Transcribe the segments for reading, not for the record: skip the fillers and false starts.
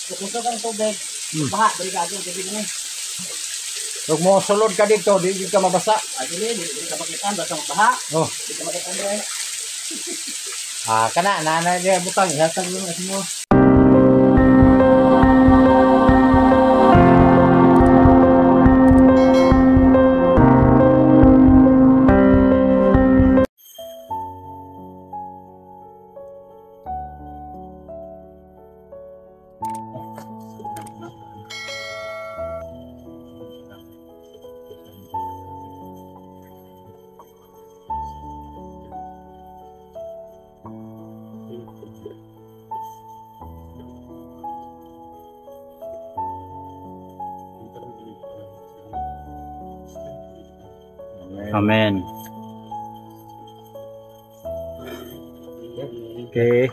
Kusog ang tubig. Baha, diri ka ang tubig ni. Huwag mo sulod ka dito, di ka mabasa. Ah, dili, dili ka makitaan basta magbaha. Oh. Di ka makitaan diri. Ah, kana na na diya butang ihatag mo mo. Amen. Okay.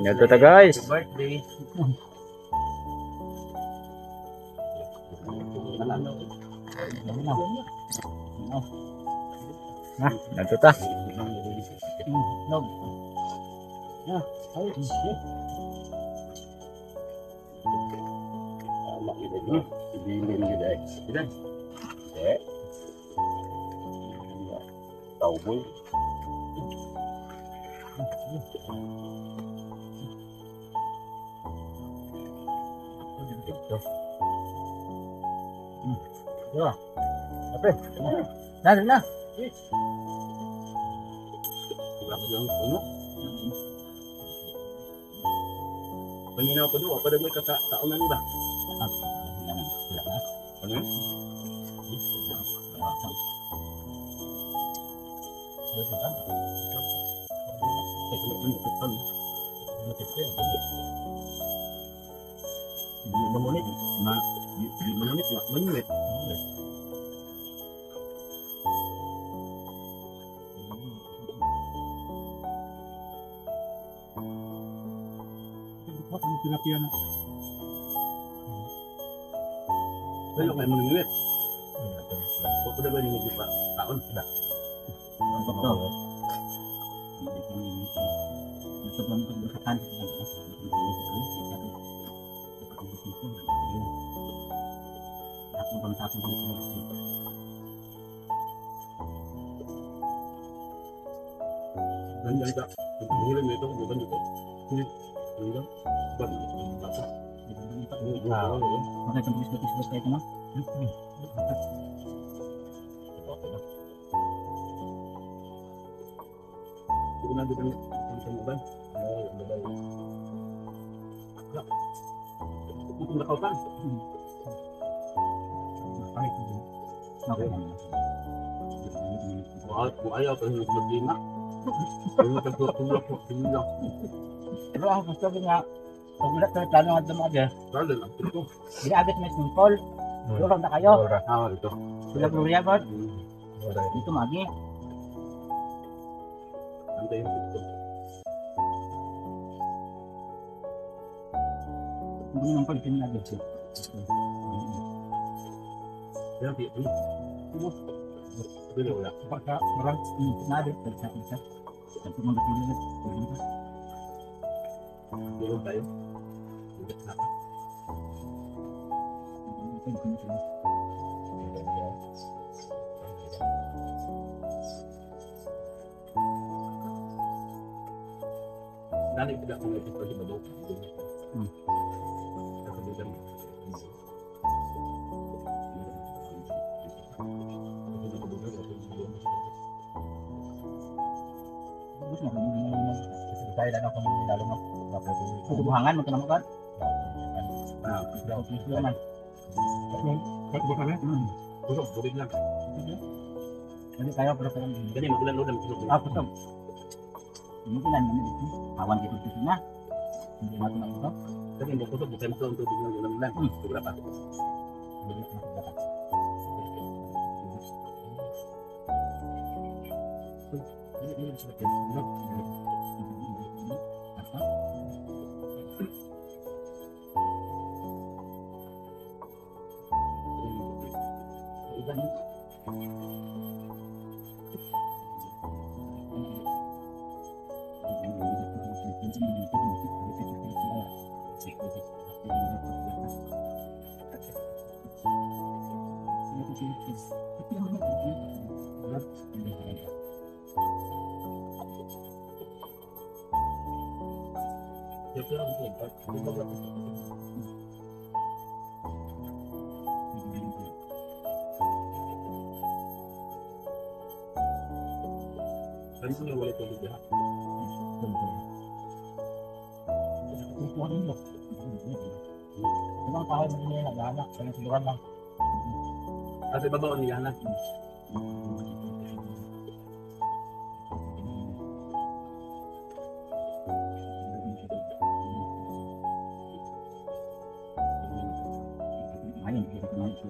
Ganito ta, guys. Birthday. Ha, ganito ta. Nog. Ah, ay, shit. Tama yun eh. Ibilin yun eh. Ilan? Eh. Cowboy. Ito. Ape. Na, na. Wala ko lang puno. Paminaw ko doon. Ako may kataon na nila. Ano? Di mangunit, na di mangunit, na mangunit. Tilapia na. Pero kay mangunit. Ako na ba yung nagpa taon? Ganyan ka. Paghihilan mo ito, bukan dito. Ganyan. Ba, bata. Ah. Pero ang gusto ko nga, pag wala tayo plano nga dumagi, ginaagit may swimming pool. Lurang na kayo. Sila Gloria ba? Dito magi. Hindi naman pag pinagit. Baka marang Nadi, pagsa-pagsa. Tapos mga tulad. Tayo na kung lalo mo. Buhangan mo tinamok kan? Ah, Bukan na. Jadi kayo pero pero Ah, kusog. Mungkin lang naman dito. Awan dito dito na. Hindi natin ako to. Ibang kahoy mo nila naghahanap, kaya siguran lang. Kasi babaw niya na. Ayun, kita ko na ito.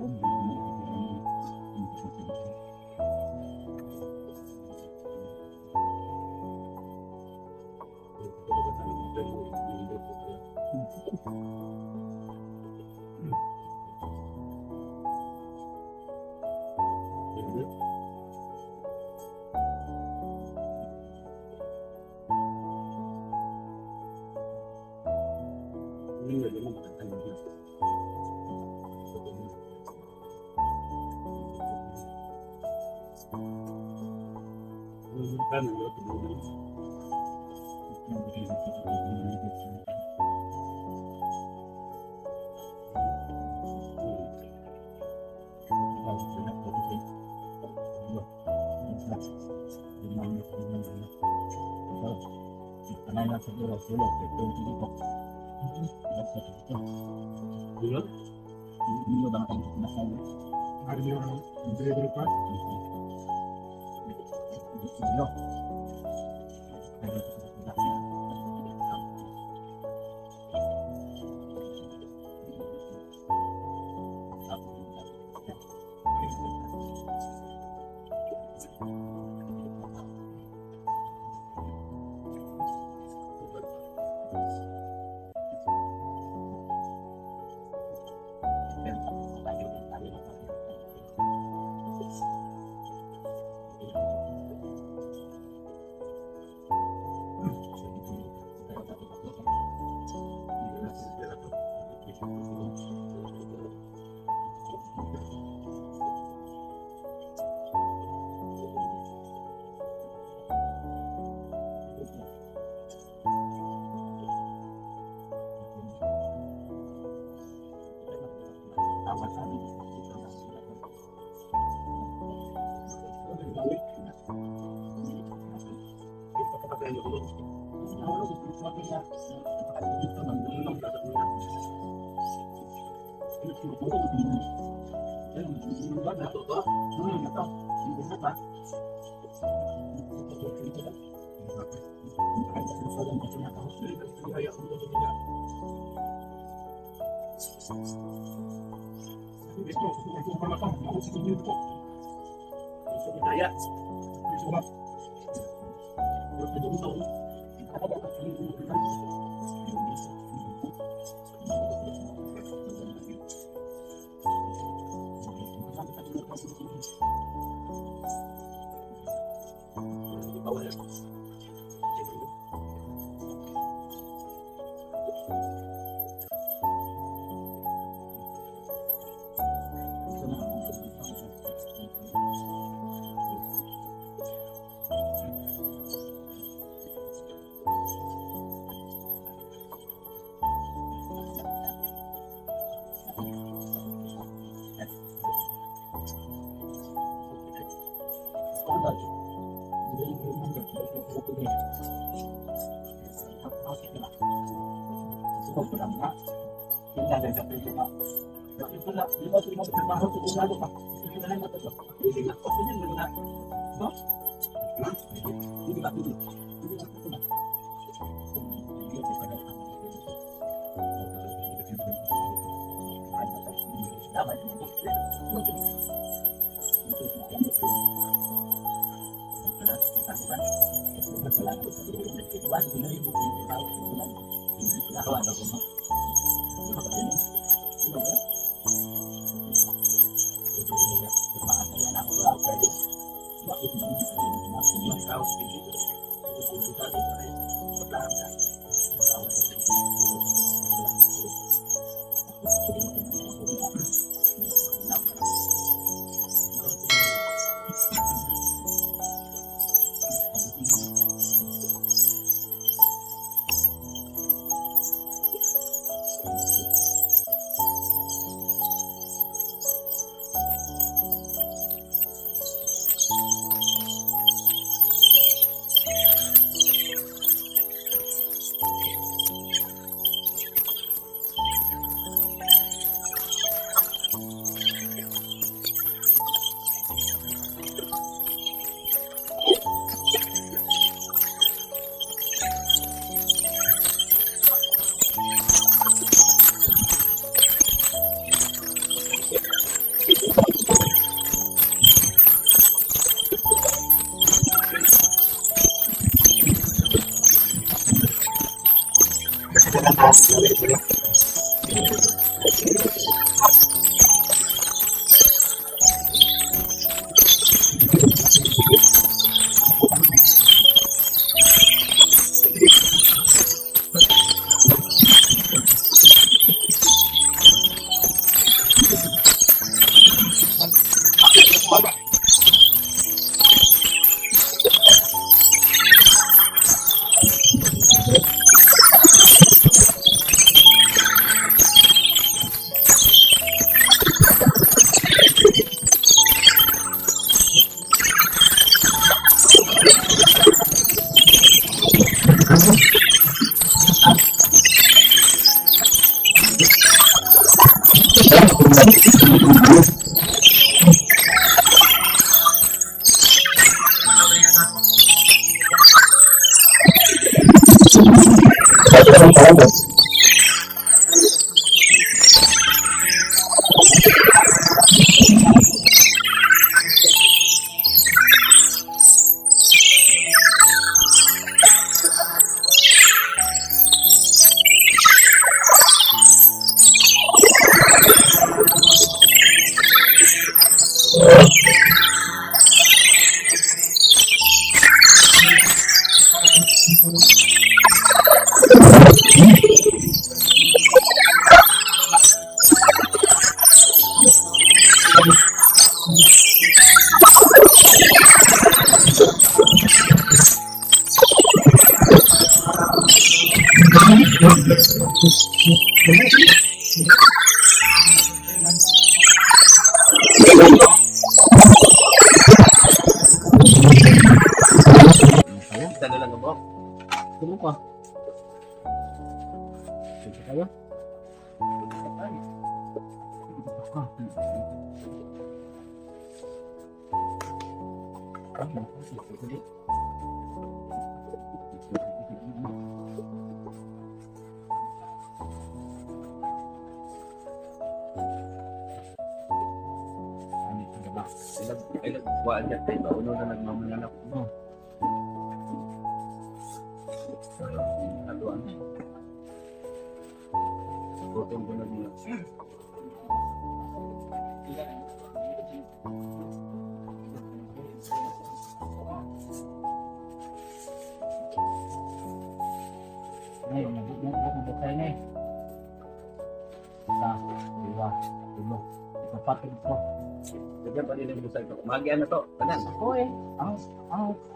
Magian na to. Tanan. Oo eh.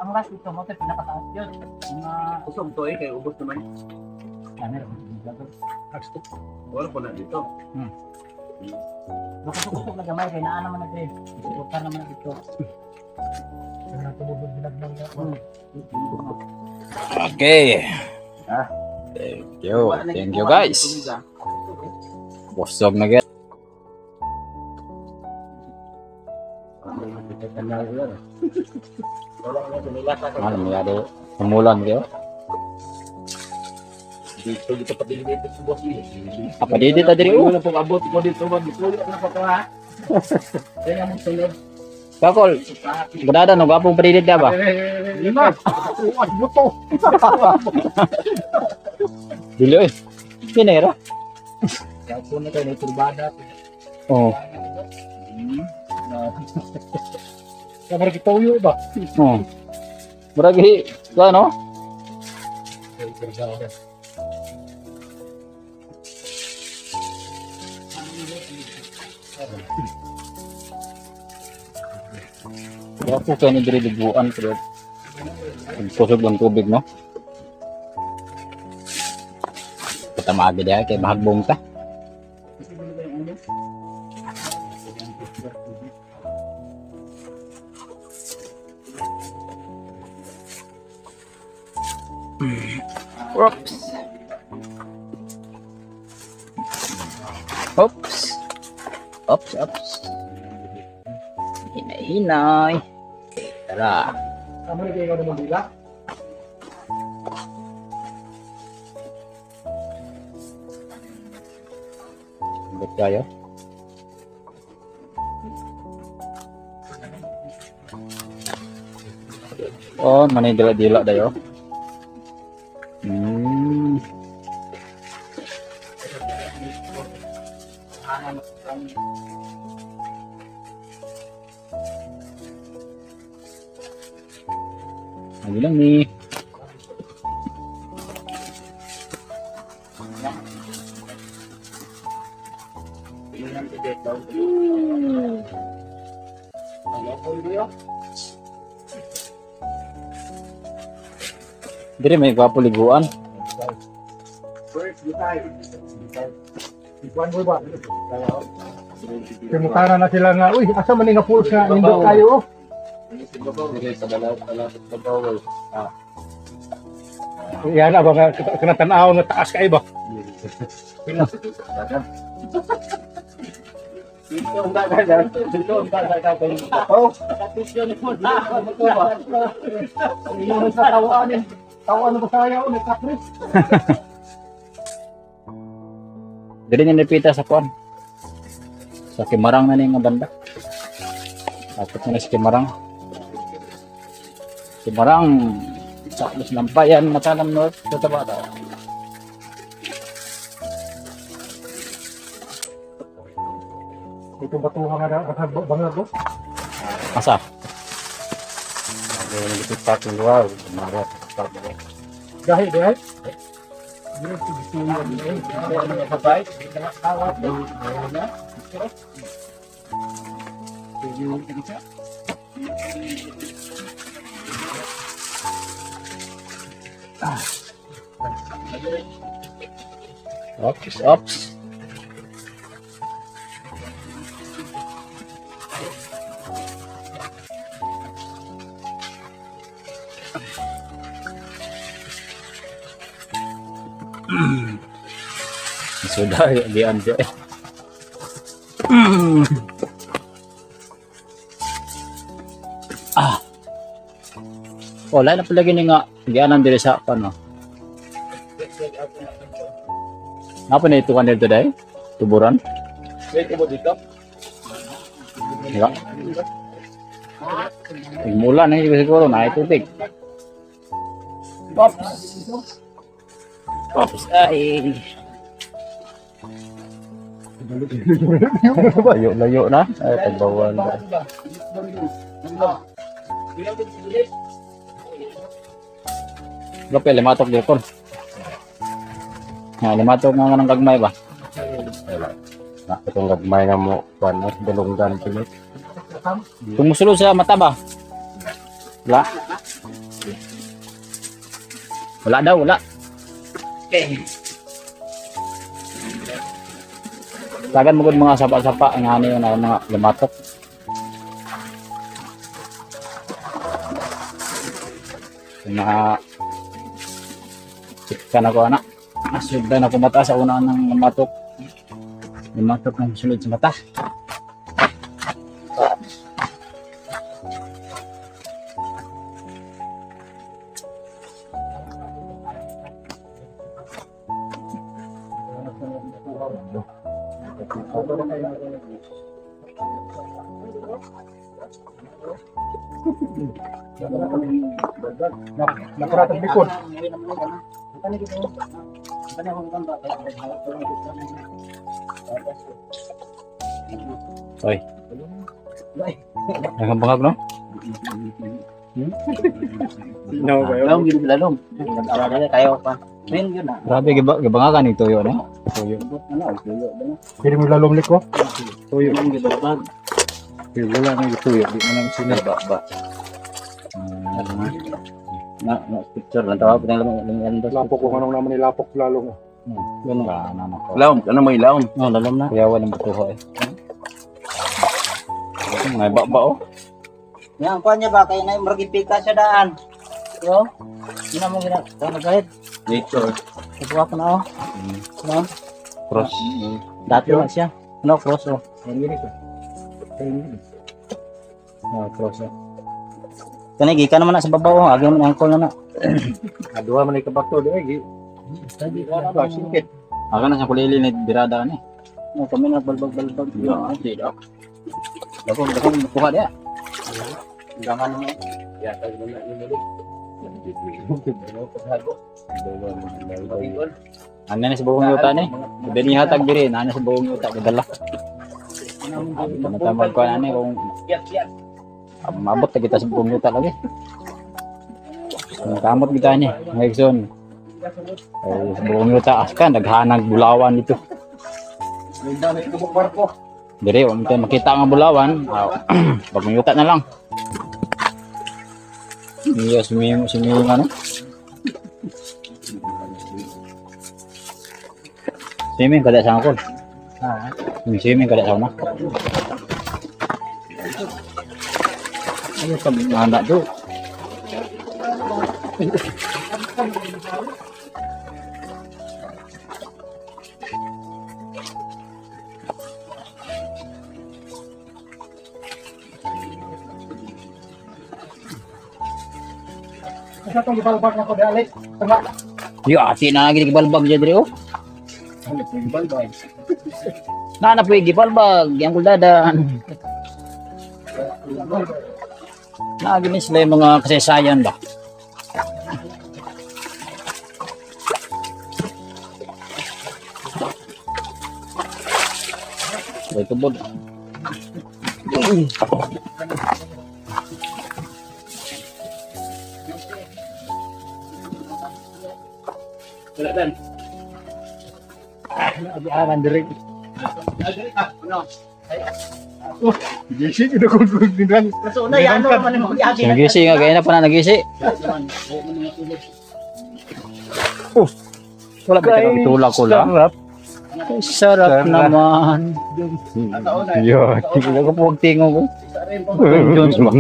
Ang last ito mo pinakataas yun. Mga kusog to eh kay ubos naman. Meron. Wala po na dito. Kusog na gamay kay naa naman na eh. Suporta naman dito. Okay. Thank you. Thank you guys. Busog na guys. Ano mayari umulan kayo? Dito dito pa dili dito sa boss. Apa dito ta diri? Wala pong abot ko dito ba dito na pa ko ha. Kaya mo sunod. Kakol. Gudada no gapong padidit ka ba? Lima. Buto. Dili oy. Pinera. Kaya po na kayo na turbada. Oh. Kaya kita uyo ba? Oh. Murag ano? Kaya po kayo ni diri liguan pero kusog lang tubig no. Patamagi diha kay mahagbong ta. Oops. Oops. Oops, oops. Hinay-hinay. Tara. Kamu ni kayo naman dila? Ambot kayo. Oh, manay dila-dila dayo. Lagi lang ni. Dire may gwapo liguan. Kimukara na sila nga, uy, asa man nga pools nga nindot kayo oh. Dire sa balaw. Yan aba nga kinatanaw nga taas kay ba. Iyon sa tawaan eh. Tawaan ba saya o nagkapris? Dire ni napita sa kuan. Sa Kimarang na ni nga banda. Tapos na sa Kimarang. Kimarang sa Los Lampayan, Matalam North, Cotabato. Itong batuhan nga bangag oh. Asa? Gahi gahi. Ops, ops. Sudah diambil. Ah. Oh, lain na pala gini nga gianan diri sa ano. Apa na ito kanil today? Tuburan? Diba? Mula na siguro na tubig. Ops! Ops! Ay! Layo-layo na. Ay, pagbawal na. Gape, limatok dito. Nga, limatok nga ng gagmay ba? Na itong gagmay nga mo kuan no dalunggan kini. Tumusulod sa mata ba? Wala. Wala daw, wala. Okay. Tagan mo gud mga sapa-sapa ang ano yun, ang mga limatok. Mga chika na ko anak. Nasud na ko mata sa una ng limatok. Limatok ng sulod sa mata. Nakaratang likod. Oy. Nagang bangag no? No, ba Lalong yun lalong. Kayo pa. Rin yun na. Grabe gibangagan ni tuyo no. Tuyo. Ano, tuyo ba na? Pwede mo lalong liko. Tuyo. Yung gibalbag. Wala na yung tuyo, di mo lang sinaba ba. Na, na picture lang tawag na lang lang lang. Lapok kung anong naman nilapok lalong. Yun ba na ako. Laom, ano may laom? Oh, lalong na. Kuya walang butuho eh. May ba oh. Yan, kuan niya ba kay na murag ipika siya daan. Yo. Ina mo gina, ano gahit? Nature. Kuha ko na oh. No? Cross. Dati na siya. No, cross oh. Ah, cross. Oh. Kani gikan naman na sa babaw, oh. Agi man ang angkol na na. Aduha man ikabato di ay. Ba singkit. Aga na sa kulili ni birada ni. No, kami na balbag-balbag. Ya, tidak. Dako dako kuha dia. Gangan mo. Ya, tayo na ni Ano na sa bubong yuta ni? Dini hatag diri na sa buong yuta kadala. Tama ko ani kung mabot ta kita sa buong yuta lagi. Kung kamot kita ni, mga. Ay, sa buong yuta askan daghanag bulawan dito. Diri wa man makita nga bulawan, bagong yuta na lang. Iya, sumi ano? Swimming kada sa ako. Ha? Swimming kada sa ako. Ayo kami handa do. Asa tong gibalbag nako di alik. Tama. Yo, ati na lagi gibalbag dyan diri oh. Na na po gibalbag, yang kuldadan. Na gini sila yung mga kasaysayan ba. May tubod. Wala dan. Abiaran diri. Gisi gid ko dinran. So na yan ano man mo giagi. Nagisi nga gaya na pa na nagisi. Oh. Wala ba tayo itulak ko lang? Sarap. Sarap naman. Yo, tingnan ko po tingog ko. Jones ba?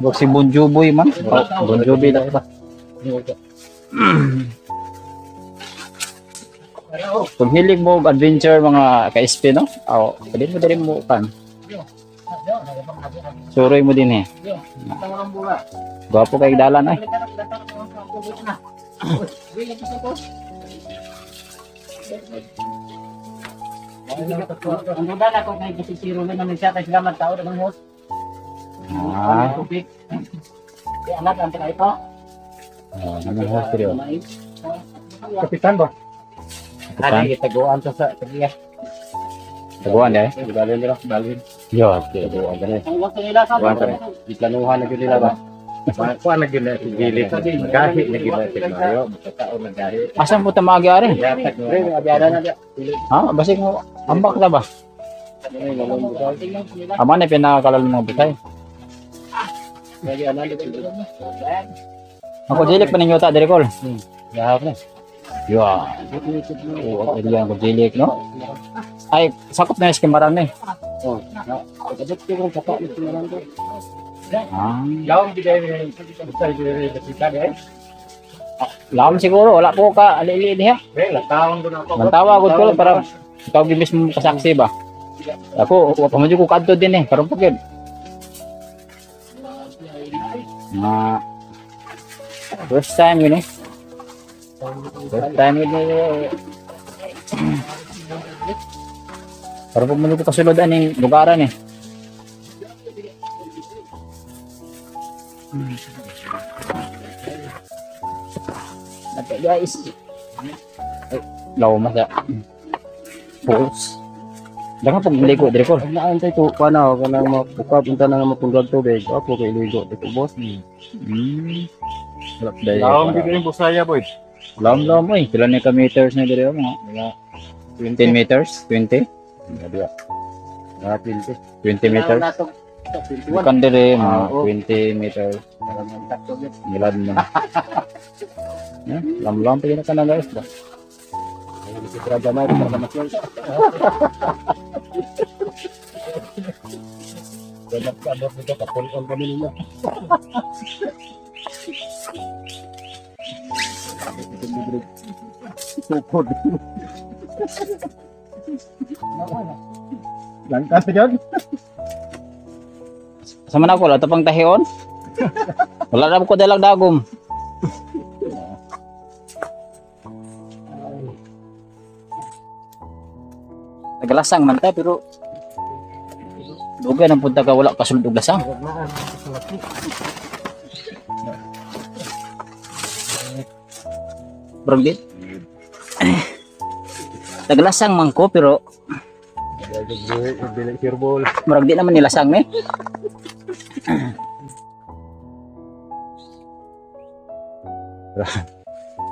Bak si Bon Jovi man. Oh, Bon Jovi lang ba? Kung hilig mo adventure mga ka-SP no? Oh, pwede mo dali mo kan. Suroy mo din eh. Gwapo kay dalan ay. Ang duda na ko kay kasi si Ruben naman siya kay sila magtao ng host. Ah, Tubig. Di anak ang ito. oh, naman host diri. Kapitan ba? Kapitan. Taguan ta sa tagiya. Taguan eh. Balin nila, balin. Yo, Taguan ka na. Ang wag nila sa Taguan ka na. Giplanuhan na gyud nila ba? Kuan na gyud na gilid. Gahi na gyud na Mario. Tao na gahi. Asan po ta magyari? Pre, abiara na dia. Ha, basig mo ambak na ba? Ama na pinakalal mga butay. Ako dilik pa ninyo ta diri kol. Gahap na. Yo. Oo, area ko dilik no. Ay, sakop na yung kimaran eh. Oh, kadot ko kung kapak ni kimaran ko. Ah, Lawom gid ay basta diri basika eh. lawom siguro wala po ka alili diha. Pre, latawon ko na ako. Mantawa gud ko para ikaw gyud mismo kasaksi ba. Ako, wa pa man jud ko kadto din eh, karon pa gyud. Nga first time yun eh. First time yun eh. Para pag ko kasulod aning lugaran eh. Okay guys. Ay, law mo sa pulse. Daga pag ligo dire ko. Naan tay to kuan na kanang mapukab unta na nga mapungag tubig. Ako kay ligo dito boss. Wala dahil. Lawom gid yung busaya boy. Lawom lawom oy. Pila ni ka meters na dire mga 10 meters? 20? Mga 20. 20 meters. Bukan dire mga 20 meters. Ngilad mo. Ya, lam-lam pa yun ka na guys ba? Gamay para naman. Ganap ka abot dito kapulon kami ninyo. Tukod. Langkas yun. Sa man ako, wala pang tahion. Wala na ko dalag dagom. Naglasang man ta pero dugay nang punta ka wala kasulod og lasang. Brang dit. Naglasang man ko pero murag di naman nilasang ni.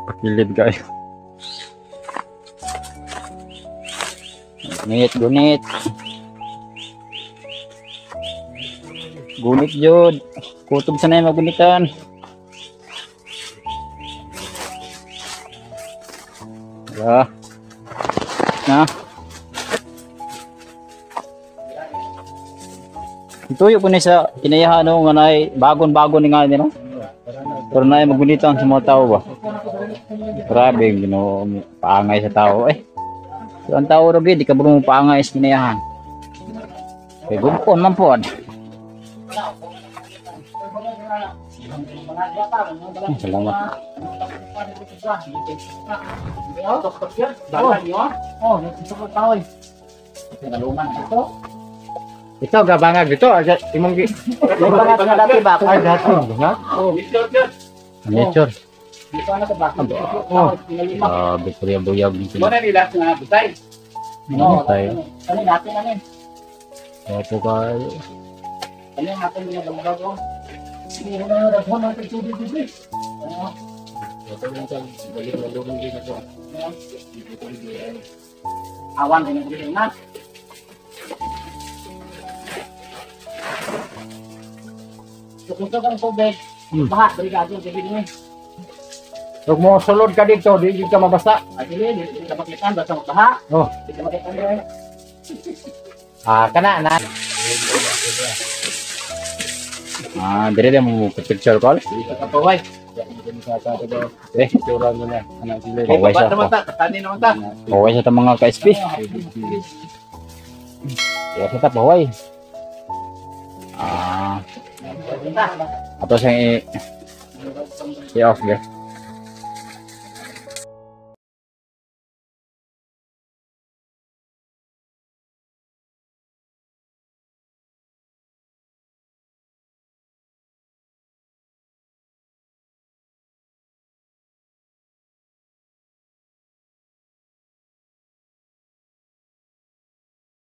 Pakilid kayo. Gunit, gunit. Gunit jud. Kutob sa na magunitan. Wala. Na. Tuyo po ni sa kinayahan no nga nay bagon-bago ni nga ni no. Pero nay magunitan sa mga tao ba. Grabe yung Ginoo paangay sa tao eh. So, ang tao ro gid di ka mo paangay sa kinayahan. Kay gumpon man pod. Salamat. Ikaw gabangag dito, imong gi. Dati ba? Ay, dati nga. Nature. Dito na ba? Oh. Grabe buyag dito. Mo na nila nga butay. Ano tayo? Ano natin ano? Wapo kayo. Ano yung ating mga damdaw ko? Awan din ang na. Tukusog ang tubig. Baha, brigado, gabi din. Huwag mo sulod ka dito, di ka mabasa. Ay, dili, di ka makitaan, basta magbaha. Oh. Di ka makitaan rin. Ah, kana na. Ah, dire dia mo picture call. Kapaway. Eh, Tura mo na. Anak sila. Paway Baba siya. naman ta, tani naman ta. Paway sa ta mga ka-SP. Paway sa ta, paway. Ah, ato siyang i-off ge.